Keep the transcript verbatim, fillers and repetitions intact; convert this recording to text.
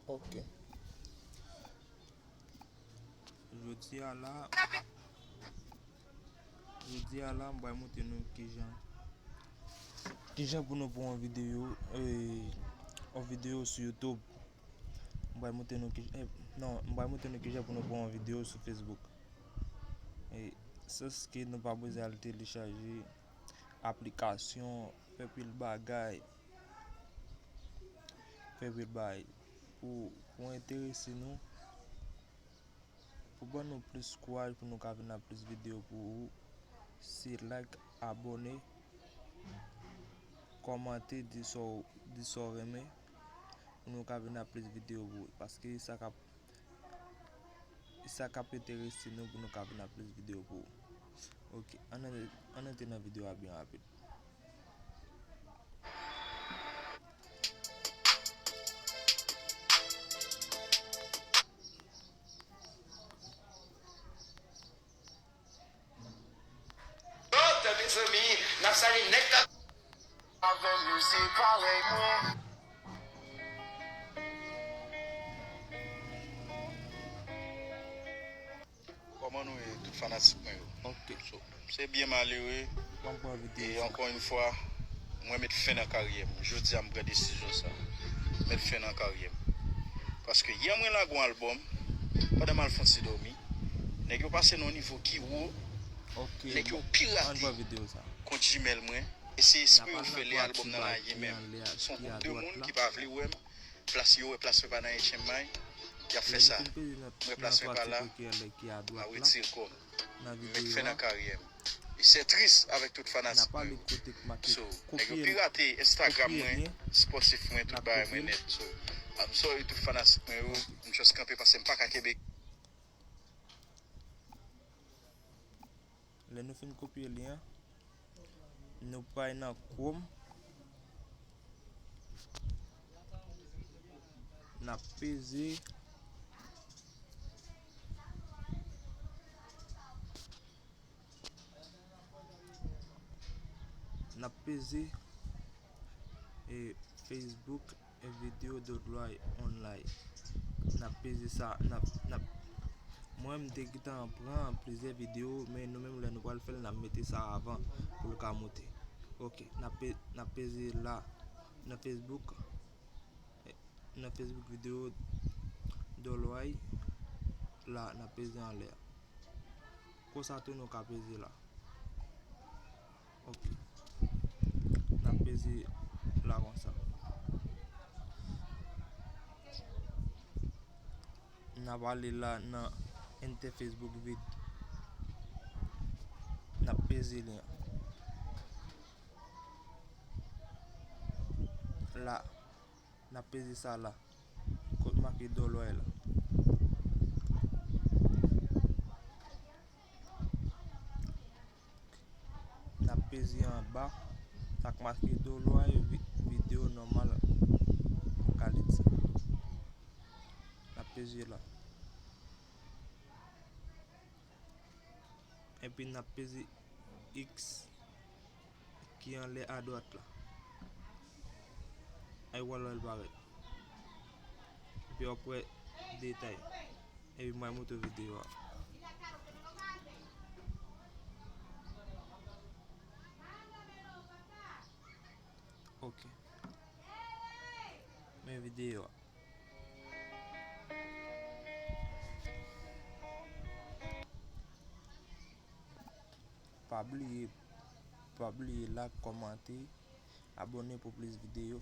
Ok. Jodi a la, jodi a la, m pral montre nou kijan, kijan pou nou pran yon videyo, eh, yon videyo sou YouTube. M pral montre nou ki, eh, non, m pral montre nou kijan pou nou pran yon videyo sou Facebook. E, sèske nou pa bezwen al telechaje aplikasyon, fè pil bagay, fè pil bagay. Pou, pou enterese nou, pou ban nou plis kouraj, pou nou ka vin ak plis videyo pou ou, se like, abòne, kòmante, di sa w, di sa w renmen, pou nou ka vin ak plis videyo pou ou. Paske sa k ap, sa k ap enterese nou pou nou ka vin ak plis videyo pou ou. Ok, ann, ann antre nan videyo a byen rapid. Yo, tande zanmi, n ap salye nèg k ap avè m yo, se parèy mwen. Kòman nou ye, tout fanatik mwen yo? Ok. So, se byen malere. Mwen pran videyo. E ankò yon fwa, mwen met fen nan karyè m. Jodi a, m pran desizyon sa. Met fen nan karyè m. Paske yè mwen lage yon albòm, pandan m al fè yon ti dòmi, nèg yo pase nan yon nivo ki wo, ok, nèg yo pirate kont Gmail mwen. E se espre yo fè lè albòm nan lage menm. Se yon gwoup de moun ki pa vle wè m. Plas yo wè plas mwen pa nan H M I, y ap fè sa. Mwen plas mwen pa la, m a retire kò m. M met fen nan karyè m. E se tris avèk tout fanatik mwen yo. So, nèg yo pirate Instagram mwen, spòsif mwen, tout bagay mwen nèt. So, I'm sorry tout fanatik mwen yo, m just kanpe paske m pa ka kenbe. Lè nou fin kopye li an, nou pral nan Chrome, n ap peze, n ap peze, e, Facebook. E videyo Dolway online. N ap peze sa, n ap, n ap, mwen m te gentan pran plizyè videyo, men nou menm lè nou pral fè l, n ap mete sa avan pou l ka moute. Ok, n ap pe-, n ap peze la, nan Facebook, nan Facebook videyo Dolway la, n ap peze anlè a. Konsa tou nou ka peze la. Ok. N ap peze la konsa. N ap ale la nan Enter Facebook vid. N ap peze li an. La. N ap peze sa la. Kot make Dolway la. N ap peze anba. Sa k make Dolway vi-, videyo nòmal kalite. N ap peze la. Epi n ap peze X ki anlè adwat la. Ay, w a wè l parèt. Epi w ap wè detay. Epi mwen montre videyo a. Ok. Men videyo a. Pa bliye, pa bliye like, kòmante, abòne pou plis videyo.